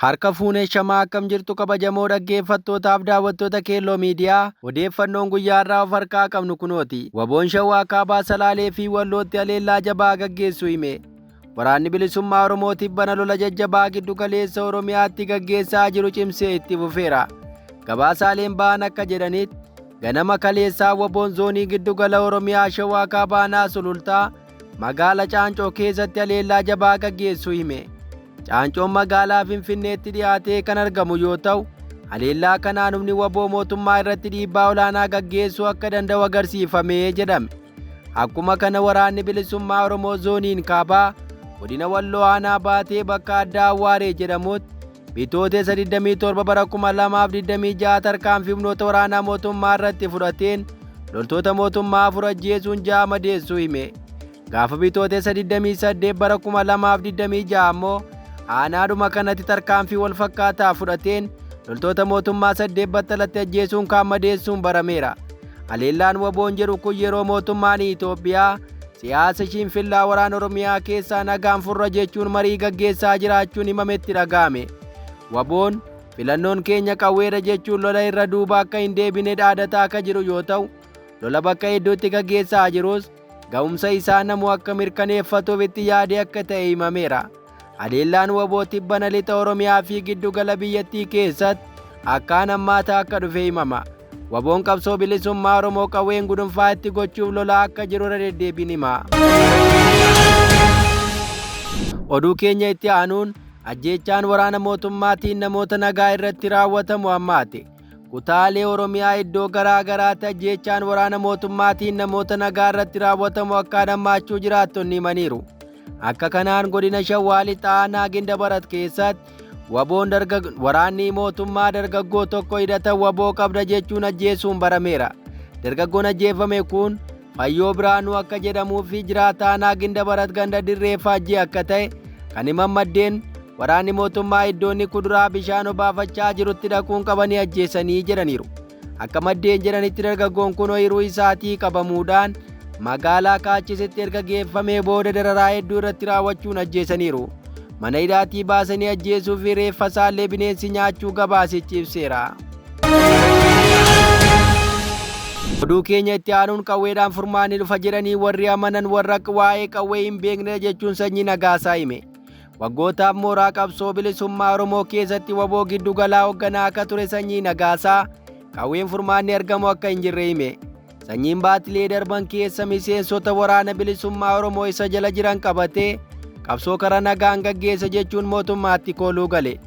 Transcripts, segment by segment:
Harka fuunee shamaa akkam jirtu kabajamoo dhaggeeffattootaaf daawwattoota Keelloo Miidiyaa odeeffannoon guyyaa irraa of harkaa qabnu kunooti. Waboon Shawaa Kaabaa Salaalee fi Wallootti haleellaa jabaa gaggeessu hime. Waraanni Bilisummaa Oromoo tibbana lola jajjabaa giddu galeessa Oromiyaatti gaggeessaa jiru cimsee itti fufeera. Gabaasaaleen ba'an akka jedhanitti ganama kaleessaa Waboon zoonii giddu gala Oromiyaa Shawaa Kaabaa Aanaa Sulultaa magaala Caancoo keessatti haleellaa jabaa gaggeessu hime. Caancoon magaalaa Finfinneetti dhiyaatee kan argamu yoo ta'u, haleellaa kanaan humni waboo mootummaa irratti dhiibbaa olaanaa gaggeessuu akka danda'u agarsiifame jedhame. Akkuma kana waraanni bilisummaa Oromoo zooniin kaabaa godina Walloo aanaa baatee bakka addaa Awwaaree jedhamutti Bitootessa 27 bara 2026 tarkaanfii humnoota waraanaa mootummaa irratti fudhateen loltoota mootummaa 4 ajjeesuun 6 madeessuu hime. Gaafa Bitootessa 28 bara 2026 ammoo aanaadhuma kanatti tarkaanfii wal fakkaataa fudhateen loltoota mootummaa 8 battalatti ajjeesuun kaan madeessuun barameera. Haleellaan waboon jedhu kun yeroo mootummaan Itoophiyaa siyaasa shinfillaa waraana Oromiyaa keessaa nagaan furra jechuun marii gaggeessaa jiraachuun himametti dhaga'ame. Waboon filannoon keenya qawweedha jechuun lola irra duuba akka hin deebine dhaadataa akka jiru yoo ta'u, lola bakka hedduutti gaggeessaa jirus ga'umsa isaa namuu akka mirkaneeffatuuf itti yaadee akka ta'e himameera. Haleellaan waboo tibbana lixa Oromiyaa fi giddugala biyyattii keessatti akkaan hammaataa akka dhufe himama. Waboon qabsoo bilisummaa Oromoo qawween gudunfaa itti gochuuf lolaa akka jiru irra deddeebiin hima. Oduu keenya itti aanuun ajjeechaan waraana mootummaatiin namoota nagaa irratti raawwatamu hammaate. Kutaalee Oromiyaa iddoo garaa garaatti ajjeechaan waraana mootummaatiin namoota nagaa irratti raawwatamu akkaan hammaachuu jiraattonni himaniiru. Akka kanaan godina Shawaa Lixaa aanaa Gindabarat keessatti waboon waraanni mootummaa dargaggoo tokko hidhata waboo qabda jechuun ajjeesuun barameera. Dargaggoon ajjeefame kun Fayyoo Biraanuu akka jedhamuu fi jiraataa aanaa Gindabarat ganda Dirree Faajjii akka ta'e kan himan maddeen waraanni mootummaa iddoonni kuduraa bishaan obaafachaa jirutti dhaquun qabanii ajjeesanii jedhaniiru. Akka maddeen jedhanitti dargaggoon kun ooyiruu isaatii qabamuudhaan magaalaa Kaachisitti erga geeffamee booda dararaa hedduu irratti raawwachuun ajjeesaniiru. Mana hidhaatii baasanii ajjeesuu fi reeffa isaallee bineensi nyaachuu gabaasichi ibseera. Oduu keenya itti aanuun qawweedhaan furmaanni dhufa jedhanii warri amanan warra waa'ee qawwee hin beeknedha jechuun Sanyii Nagaasaa hime. Waggootaaf mooraa qabsoo bilisummaa Oromoo keessatti waboo giddu galaa hoogganaa akka ture Sanyii Nagaasaa qawween furmaanni argamu akka hin jirre hime. Sanyiin baatilee darban keessa miseensota waraana bilisummaa Oromoo isa jala jiran qabatee qabsoo karaa nagaan gaggeessa jechuun mootummaatti kooluu gale.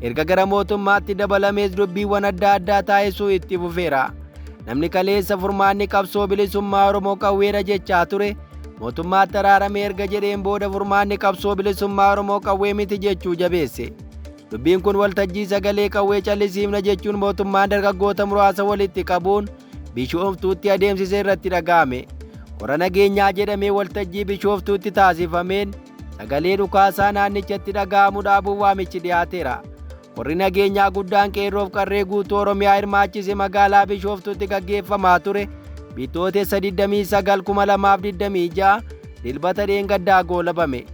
Erga gara mootummaatti dabalamees dubbiiwwan adda addaa taasisuu itti fufeera. Namni kaleessa furmaanni qabsoo bilisummaa Oromoo qawweedha jechaa ture mootummaatti araaramee erga jedheen booda furmaanni qabsoo bilisummaa Oromoo qawwee miti jechuu jabeesse. Dubbiin kun waltajjii sagalee qawwee callisiifna jechuun mootummaan dargaggoota muraasa walitti qabuun Bishooftuutti adeemsise irratti dhaga'ame. Kora nageenyaa jedhamee waltajjii Bishooftuutti taasifameen sagalee dhukaasaa naannichatti dhaga'amu dhaabuuf waamichi dhiyaateera. Korri nageenyaa guddaan qeerroof qarree guutuu Oromiyaa hirmaachise magaalaa Bishooftuutti gaggeeffamaa ture Bitootessa 29,2026 Dilbata dheengaddaa goolabame.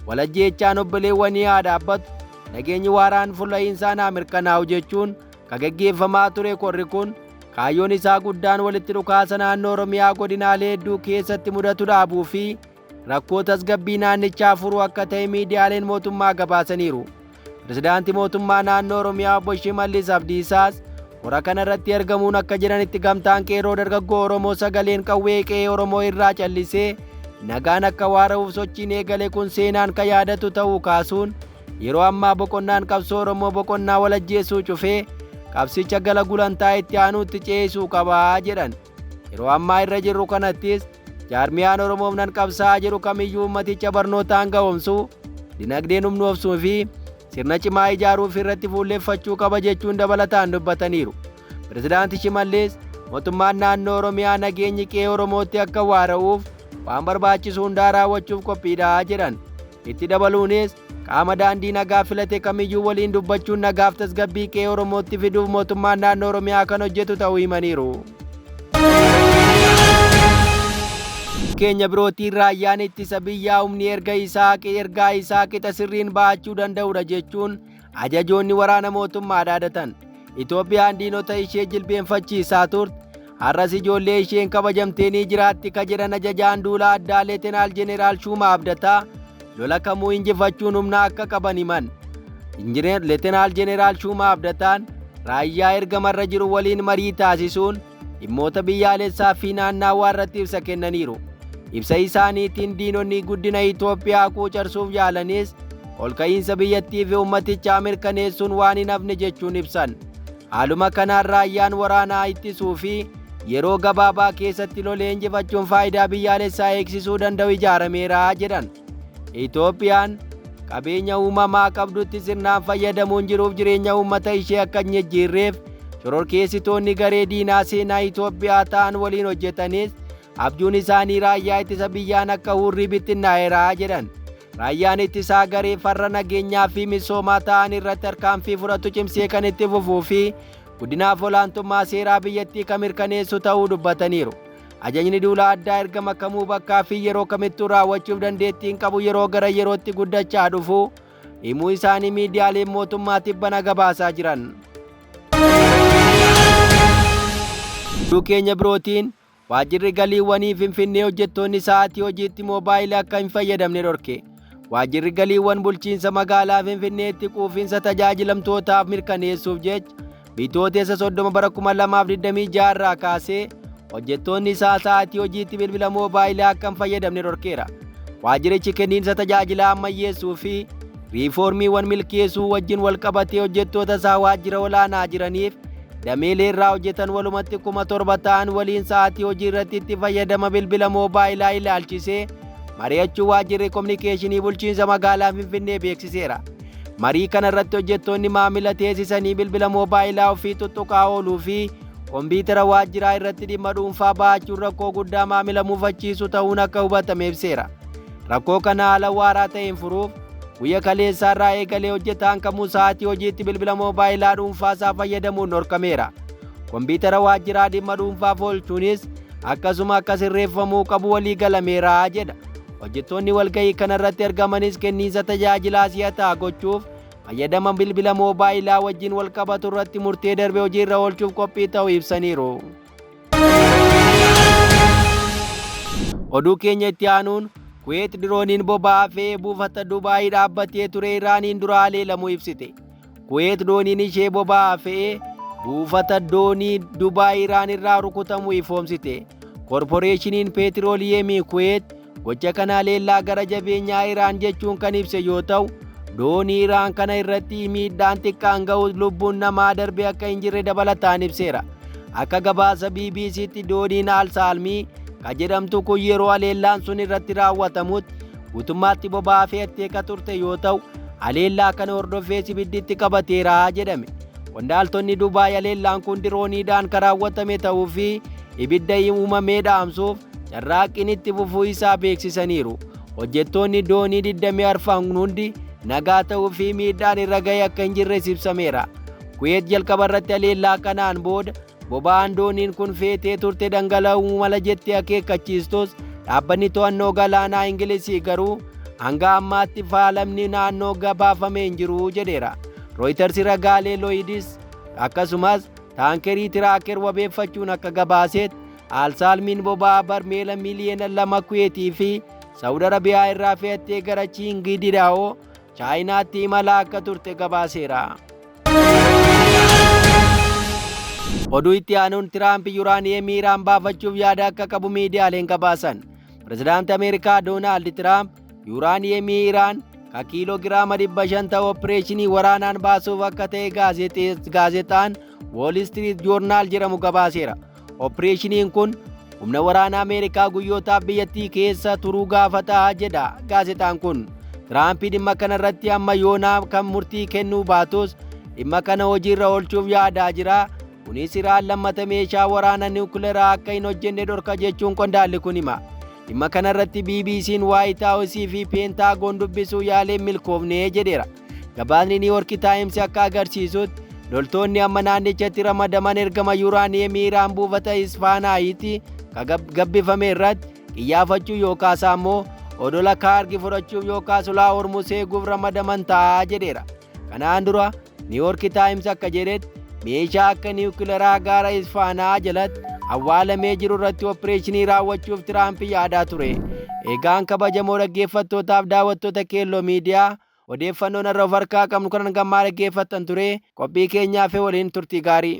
Walajjeechaan obboleewwanii haa dhaabbatu, nageenyi waaraan fulla'iinsaan haa mirkanaa'u jechuun ka gaggeeffamaa ture korri kun kaayyoon isaa guddaan walitti dhukaasa naannoo Oromiyaa godinaalee hedduu keessatti mudatu dhaabuu fi rakkoo tasgabbii naannichaa furuu akka ta'e miidiyaaleen mootummaa gabaasaniiru. Pirezidaantii mootummaa naannoo Oromiyaa obbo Shimallis Abdiisaas kora kana irratti argamuun akka jedhanitti gamtaan qeerroo dargaggoo Oromoo sagaleen qawwee qe'ee Oromoo irraa callisee nagaan akka waara'uuf sochiin eegale kun seenaan kan yaadatu ta'uu kaasuun yeroo ammaa boqonnaan qabsoo Oromoo boqonnaa walajjeessuu cufee qabsicha gala gulantaa itti aanuutti ceesisuu qaba jedhan. Yeroo ammaa irra jirru kanattis jaarmiyaan Oromoof nan qabsaa'a jedhu kamiyyuu ummaticha barnootaan ga'oomsuu, dinagdeen humnoofsuu fi sirna cimaa ijaaruuf irratti fuulleffachuu qaba jechuun dabalataan dubbataniiru. Pirezidaanti Shimallis mootummaan naannoo Oromiyaa nageenyi qe'ee Oromootti akka waara'uuf waan barbaachisu hundaa raawwachuuf qophiidha jedhan. Itti dabaluunis qaama daandii nagaa filate kamiyyuu waliin dubbachuun nagaaf tasgabbii qe'ee Oromootti fiduuf mootummaan naannoo Oromiyaa kan hojjetu ta'uu himaniiru. Keenya birootiin raayyaan ittisa biyyaa humni erga isaa ergaa isaa qixa sirriin ba'achuu danda'udha jechuun Ajajoonni waraana mootummaa dhaadatan. Itoophiyaan diinota ishee jilbeenfachiisaa turte. Har'as ijoollee isheen kabajamtee ni jiraatti ka jedhan ajajaan duula addaa Leetenaal Jeneraal Shuumaa Abdataa lola kamuu injifachuun humna akka qaban himan. Leetenaal Jeneraal Shuumaa Abdataan raayyaa ergamarra jiru waliin marii taasisuun dhimmoota biyyaalessaa fi naannaawaa irratti ibsa kennaniiru. Ibsa isaaniitiin diinonni guddina Itoophiyaa quucarsuuf yaalanis olka'iinsa biyyattii fi uummatichaa mirkaneessuun waan hin hafne jechuun ibsan. Haaluma kanaan raayyaan waraanaa ittisuu fi yeroo gabaabaa keessatti lolee injifachuun faayidaa biyyaalessaa eegsisuu danda'u ijaarameera jedhan. Itoophiyaan qabeenya uumamaa qabdutti sirnaan fayyadamuun jiruuf jireenya uummata ishee akka hin jijjiirreef shororkeessitoonni garee diinaa seenaa Itoophiyaa ta'an waliin hojjetanis abjuun isaanii raayyaa ittisa biyyaan akka hurrii bittinnaa'eera jedhan. Raayyaan ittisaa garee farra nageenyaa fi misoomaa ta'an irratti tarkaanfii fudhatu cimsee kan itti fufuu fi guddinaaf olaantummaa seeraa biyyattii kan mirkaneessu ta'uu dubbataniiru. Ajajni duula addaa ergama kamuu bakkaa fi yeroo kamittuu raawwachuuf dandeettiin qabu yeroo gara yerootti guddachaa dhufu himuu isaanii miidiyaaleen mootummaa tibbana gabaasaa jiran. Oduu keenya birootiin waajjirri galiiwwanii Finfinnee hojjettoonni sa'aatii hojiitti moobaayilii akka hin fayyadamne dhorke. Waajjirri galiiwwan bulchiinsa magaalaa Finfinneetti quufinsa tajaajilamtootaaf mirkaneessuuf jecha Bitootessa 30 bara 2026 irraa kaasee hojjettoonni isaa sa'aatii hojiitti bilbila moobaayilii akka hin fayyadamne dhorkeera. Waajjirichi kenniinsa tajaajilaa ammayyeessuu fi riifoormiiwwan milkeessuu wajjin wal qabatee hojjettoota isaa waajjira olaanaa jiraniif dameelee irraa hojjetan walumatti 7,000 ta'an waliin sa'aatii hojii irratti itti fayyadama bilbila moobaayilaa ilaalchisee mari'achuu waajjirri kominikeeshinii bulchiinsa magaalaa Finfinnee beeksiseera. Marii kana irratti hojjettoonni maamila teessisanii bilbila moobaayilaa ofii tuttuqaa ooluu fi kompiitara waajjiraa irratti dhimma dhuunfaa ba'achuun rakkoo guddaa maamila mufachiisu ta'uun akka hubatame ibseera. Rakkoo kana haala waaraa ta'een furuuf guyya kaleessaa irraa eegalee hojjetaan kamuu sa'aatii hojiitti bilbila moobaayilaa dhuunfaa isaa fayyadamuun dhorkameera. Kompiitara waajjiraa dhimma dhuunfaaf oolchuunis akkasuma akka sirreeffamuu qabu walii galameera jedha. Hojjettoonni walgahii kanarratti argamanis kenniinsa tajaajilaa si'ataa gochuuf fayyadama bilbila moobaayilaa wajjin wal qabatu irratti murtee darbe hojiirra oolchuuf qophii ta'uu ibsaniiru. Oduu keenya itti aanuun Kuweet dirooniin boba'aa fe'ee buufata Dubaayii dhaabbatee ture Iraaniin dura haleelamuu ibsite. Kuweet dooniin ishee boba'aa fe'ee buufata doonii Dubaay Iraan irraa rukutamuu ifoomsite. Korporeeshiniin Peetirooliyeemii Kuweet gocha kana haleellaa gara jabeenyaa Iraan jechuun kan ibse yoo ta'u, doonii Iraan kana irratti miidhaan xiqqaan ga'us lubbuun namaa darbe akka hin jirre dabalataan ibseera. Akka gabaasa BBCtti dooniin Al Saalmii ka jedhamtu kun yeroo haleellaan sun irratti raawwatamutti guutummaatti boba'aa fe'attee ka turte yoo ta'u, haleellaa kana hordofees ibidditti qabateera jedhame. Qondaaltonni Dubaay haleellaan kun dirooniidhaan kan raawwatame ta'uu fi ibidda uumamee dhaamsuuf carraaqqiin itti fufuu isaa beeksisaniiru. Hojjettoonni doonii 24 hundi nagaa ta'uu fi miidhaan irra ga'e akka hin jirres ibsameera. Kuweet jalqaba irratti haleellaa kanaan booda boba'aan dooniin kun feetee turte dhangala'uu mala jettee akeekkachiistus dhaabbanni to'annoo galaanaa Ingilizii garuu hanga ammaatti faalamni naannoo gabaafamee hin jiru jedheera. Reuters ragaalee Looyidis akkasumas taankerii tiraaker wabeeffachuun akka gabaasetti Alsaalmiin boba'aa barmeela miliyoona 2 Kuweetii fi Saawud Arabiyaa irraa fe'attee gara Chiingididaa'oo Chaayinaatti imalaa akka turte gabaaseera. Oduu itti aanuun Tiraamp yuraaniyeemii Iraan baafachuuf yaada akka qabu miidiyaaleen gabaasan. Pirezidaantii Ameerikaa Doonaald Tiraamp yuraaniyeemii Iraan ka kiiloo giraama 500 ta'u opereeshinii waraanaan baasuuf akka ta'e gaazexaan Wall Street Journal jedhamu gabaaseera. Opereeshiniin kun humna waraanaa Ameerikaa guyyootaaf biyyattii keessa turuu gaafataa jedha gaazexaan kun. Tiraamp dhimma kanarratti amma yoonaa kan murtii kennuu baatus dhimma kana hojiirra oolchuuf yaadaa jira. Kunis Iraan lammata meeshaa waraana niwukileeraa akka hin hojjenne dhorka jechuun qondaalli kun hima. Dhimma kanarratti BBC'n White House fi Peentaagoon dubbisuu yaaleen milkoofne jedheera. Gabaasni New York Times akka agarsiisutti loltoonni amma naannichatti ramadaman ergama yuuraaniyeemii Iraan buufata Isfaanaayitti gabbifame irratti qiyyaafachuu yookaas ammoo odola Kaargi fudhachuuf yookaas ulaa Hormuz eeguuf ramadaman ta'a jedheera. Kanaan dura New York Times akka jedhetti meeshaa akka niwukilaraa gaara Isfaanaa jalatti awwaalamee jiru irratti opereeshinii raawwachuuf Tiraamp yaadaa ture. Egaan kabajamoo dhaggeeffattootaaf daawwattoota Keelloo Miidiyaa, odeeffannoon irra of harkaa qabnu kanan gammaa dhaggeeffattan ture. Qophii keenyaaf waliin turtii gaarii.